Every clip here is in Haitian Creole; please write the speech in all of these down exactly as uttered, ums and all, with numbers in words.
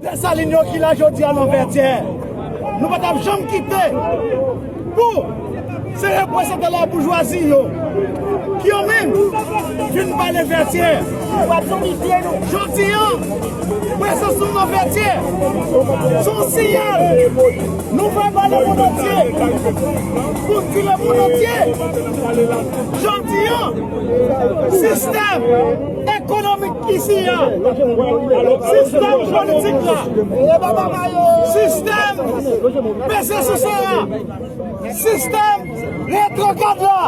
Desalin yo ki la jodi a nan Vètyè. Nou pa t ap janm kite pou se reprezantan laboujwazi yo ki yo menm vin pale Vètyè. Jodi a, prezans nou nan Vètyè se yon siyal nou fè ba lemonn antye pou n di lemonn antye. Jodi a, sistèm ekonomik isi a, sistèm politik la, sistèm peze souse a, sistèm retwograd la,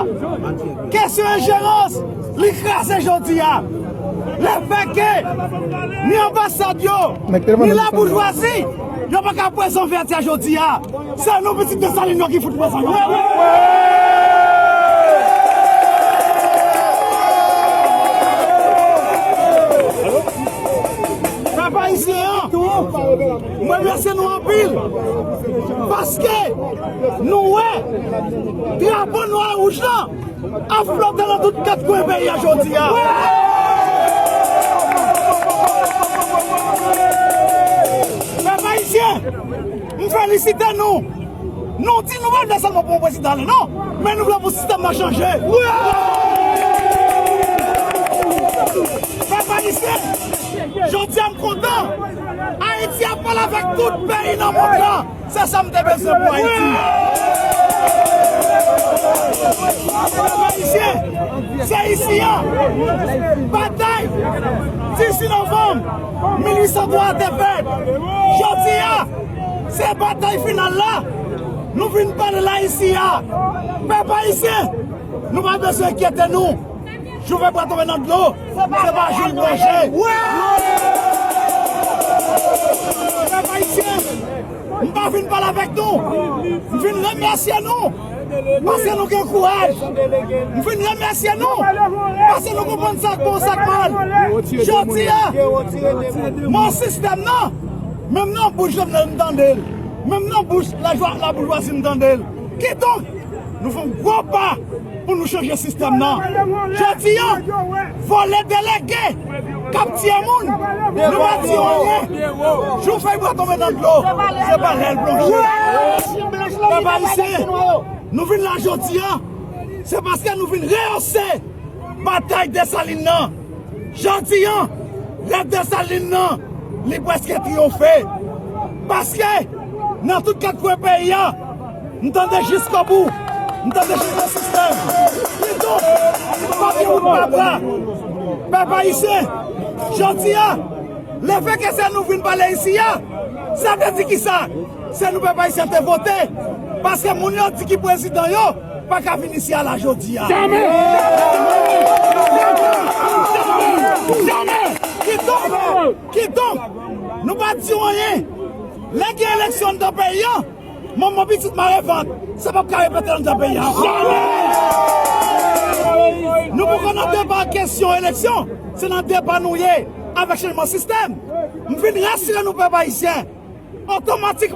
kesyon enjerans, li kraze jodi a. Lefètke ni anbasad yo, ni laboujwazi, yo pa ka prezan Vètyè jodi a. Se nou pitit Desalin yo ki fout prezan yo. Pèp ayisyen an, mwen remèsye nou anpil. Paske nou wè drapo nwa e wouj lan ap flote nan tout kat kwen peyi a jodi a. Pèp ayisyen, m felisite nou. Nou di nou pa vle sèlman pou yon prezidan ale non, men nou vle pou sistèm nan chanje. Pèp ayisyen, jodi a m kontan. Ayiti ap pale avèk tout peyi nan mond lan. Se sa m te bezwen pou Ayiti. Pèp ayisyen, se isi a batay dizuit novanm mil uit san twa a te fèt. Jodi a, se batay final la. Nou vin pale la isi a. Pèp ayisyen, nou pa bezwen enkyete nou. Jou fè bwa tonbe nan dlo, se pa jou l branche. Pèp ayisyen, m pa vin pale avèk nou. M vin remèsye nou paske nou gen kouraj. M vin remèsye nou paske nou konprann sa k bon, sa k mal. Jodi a, men sistèm nan, menm nan bouch Jovenel m tande l. Menm nan bouch lajwa-, laboujwazi m tande l. Kidonk, nou fè yon gwo pa pou nou chanje sistèm nan. Jodi a, vòlè delege k ap tiye moun, nou pa di yo anyen. Jou fèy bwa tonbe nan dlo, se pa lè l plonje. Pèp ayisyen, nou vin la jodi a, se paske nou vin reyose batay Desalin nan. Jodi a, rèv Desalin nan, li prèske triyonfe. Paske, nan tout kat kwen peyi a, m tande jiskobou, m tande chanje sistèm. Kidonk, pa gen wout pa bra. Pèp ayisyen, jodi a, lefètke se nou vin pale isi a, sa vle di kisa? Se nou pèp ayisyen te vote. Paske moun yo di ki prezidan yo pa ka vin isi a la jodi a. Jamè! Jamè! Jamè! Jamè! Kidonk, kidonk, nou pa di w anyen. Lè gen eleksyon anndan peyi a, manman pitit mare vant, sa p ap ka repete anndan peyi a ankò. Jamè! Nou poko nan deba kesyon eleksyon, se nan deba nou ye avèk chanjman sistèm. M vin rasire nou pèp ayisyen. Otomatik